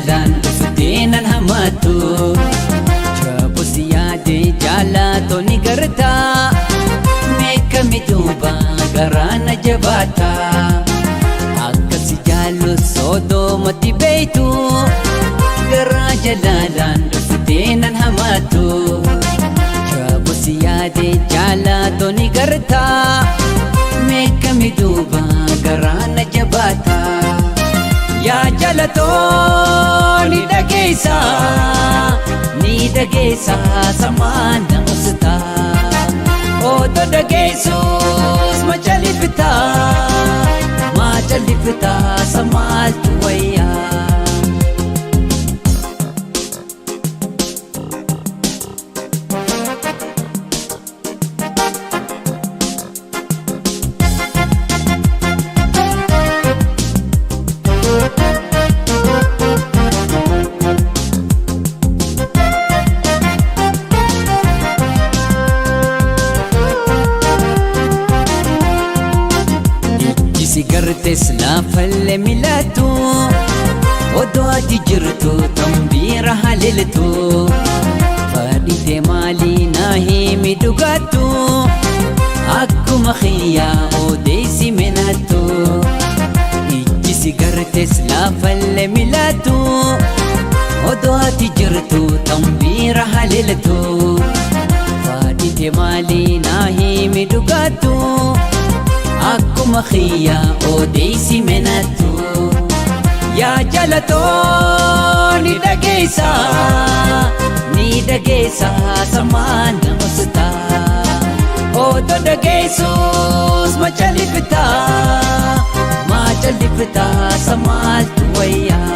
Jalalaan dhuftee nan hamatu. Jabus yaade jaalatoo ni gartaa. Meeqami duuba garaa na jabaata. Akkasi jaallu sodoomatti beeytu. Garaa jalalaan dhuftee nan hamatu. Jabus yaade jaalatoo ni gartaa. Meeqami duuba garaa na jabaata. Yaa jalatoo ni dhageessa, ni dhageessa samaan na obsitaa. Otoo dhageessus macalifitaa, macalifitaa samaaltu wayyaa. Ijji si gartes laafallee milatu. Odoo ati jirtu tambiira haleeltu. Fadhite maalii naa himi dhugaattu. Akkuma xiyyaa odeessi menattu. Ijji si gartes laafallee milatu. Odoo ati jirtu tambiira haleeltu. Fadhite maalii naa himi dhugaattu. Akkuma xiyyaa odeessi menattu. Yaa jalatoo ni dhageessa, ni dhageessa samaan na obsitaa. Otoo dhageessus macalifitaa, macalifitaa samaaltu wayyaa.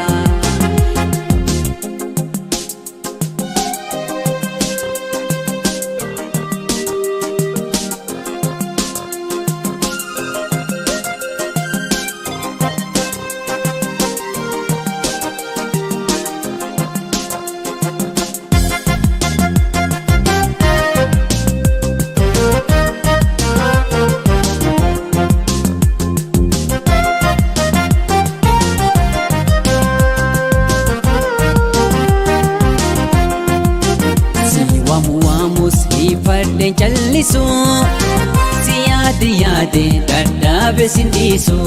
Si waamu waamus hiifadheen callisu. Si yaade yaade dadhaabe sin dhiisu.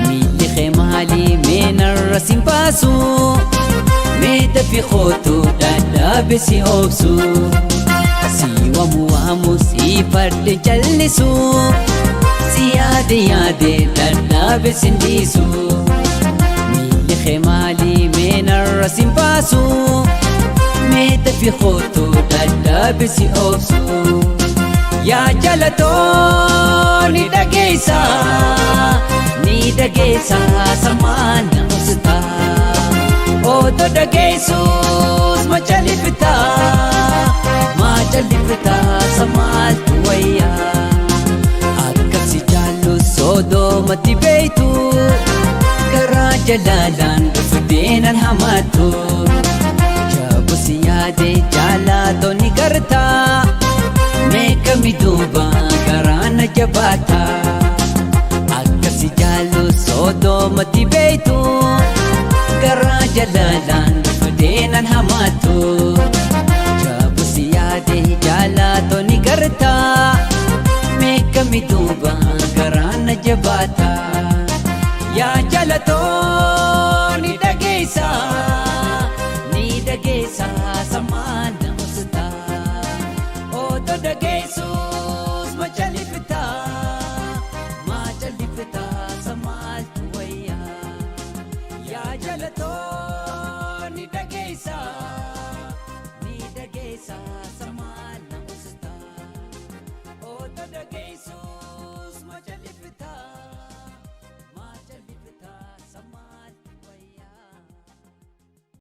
Miilli kee maalii meenarra sin baasu. Mee dafii kootu dadhaabe si obsu. Si waamu waamus hiifadheen callisu. Si yaade yaade dadhaabe sin dhiisu. Miilli kee maalii meenarra sin baasu. Mee dafii kootu dadhaabe si obsu. Yaa jalatoo ni dhageessa, ni dhageessa samaan na obsitaa. Otoo dhageessus macalifitaa, macalifitaa samaaltu wayyaa. Akkasi jaallu sodoomatti beeytu. Garaa jalalaan dhuftee nan hamatu. Jabus yaade jaalatoo ni gartaa. Meeqami duuba garaa na jabaata. Akkasi jaallu sodoomatti beeytu. Garaa jalalaan dhuftee nan hamatu. Jabus yaade jaalatoo ni gartaa. Meeqami duuba garaa na jabaata. Yaa jalatoo